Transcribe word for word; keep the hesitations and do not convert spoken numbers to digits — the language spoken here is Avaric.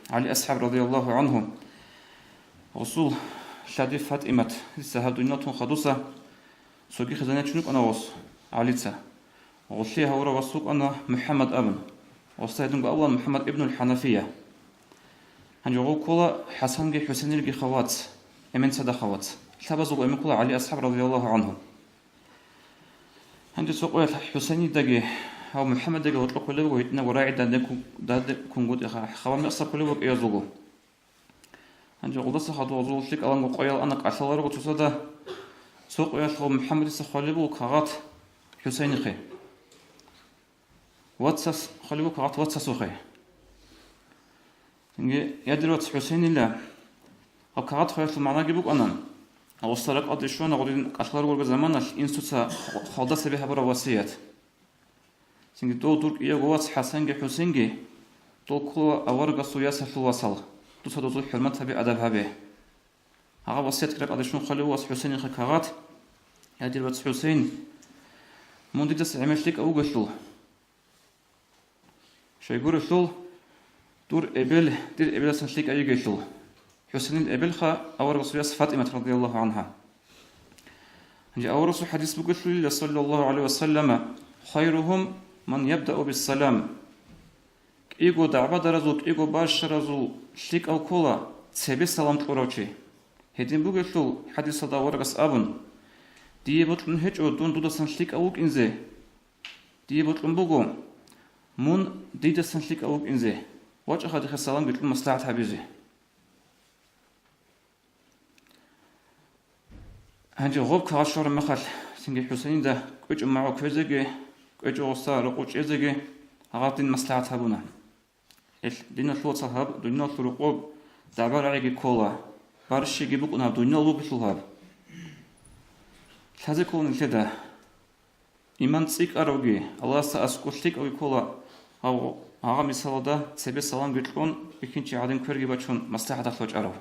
ГӀали асхӀаб радияллагьу гӀангьу, гъусул лъади ФатӀимат, дица гьаб дуниялалъул хадуса, цоги хизаничӀун вукӀана гъус ГӀалица. Гъулъие гьавурав вас вукӀана МухӀаммад абун. Гъусда гьединго абулан МухӀаммад ибнул ХӀанафия. Гьанже гъов ккола ХӀасанги ХӀусейнилги хавац, эмен цадахъ вац. Лъабазул эмен ккола ГӀали асхӀаб радияллагьу гӀангьу. Гьанже цо къоялъ ХӀусейнидаги гьав МухӀаммадидаги гьоркьоб кколеб буго гьитӀинабго рагӀи дадеккун-, дадеккунгутӀиха, хабар мекъса кколеб буго кӀиязулго. Гьанже гъудаса хадуб гъозул лъикӀаланго къоял ана кӀалъаларого цоцазда, цо къоялъ гъов МухӀаммадица хъвалеб буго кагъат ХӀусейнихъе. Вацас хъвалеб буго кагъат вацасухъе. Цинги, я дир вац ХӀусейнила, гьаб кагъат хъваялъул магӀнаги букӀана, гъосда ракӀалде щвана гъудин кӀалъаларого заманалъ инсуца хвалда цебе гьабураб васият. Цинги дов дур кӀиявго вац ХӀасанги ХӀусейнги, дол ккола аварагасул ясалъул васал, дуца дозул хӀурмат гьабе, адаб гьабе. Гьагъаб васиятги ракӀалде щун хъвалев вас ХӀусейнихъе кагъат: «Я дир вац ХӀусейн, мун дидаса гӀемер лъикӀав вугелъул. Щайгурелъул, дур эбел дир эбеласан лъикӀав йигелъул». ХӀусейнил эбелха аварагасул яс ФатӀимат радияллагьу гӀангьа. Гьанже аварагасул хӀадис бугелъулила, саллаллагьу гӀалайгьи ва саллама: «Хайругьум ман ябдау биссалам». КӀиго дагӀбадаразул, кӀиго бащаразул лъикӀав ккола цебе салам кьурав чи. Гьедин бугелъул, хӀадисалда аварагас абун: «Дие бокьун гьечӀо дун дудасан лъикӀав вукӀинзе. Дие бокьун буго мун дидасан лъикӀав вукӀинзе, вачӀаха дихъе саламги кьун маслахӀат гьабизе». Гьанже гъоб кагъат щвараб мехалъ, цинги ХӀусейнида кӀвечӀо магӀу кквезеги, кӀвечӀо гъоса рокъов чӀезеги гьагъадин маслахӀат гьабуна. Ил диналъул вацал, гьаб дуниялалъул рокъоб дагӀба-рагӀиги ккола, барщиги букӀун гьаб дуниял бугелъул гьаб. Лъазе ккола нилъеда? Иман цӀикӀкӀаравги, Аллагьасда аскӀор лъикӀавги ккола гьав-, гьагъа мисалалда цебе саламги кьун, бихьинчи гӀадин кверги бачун маслахӀаталъ вачӀарав.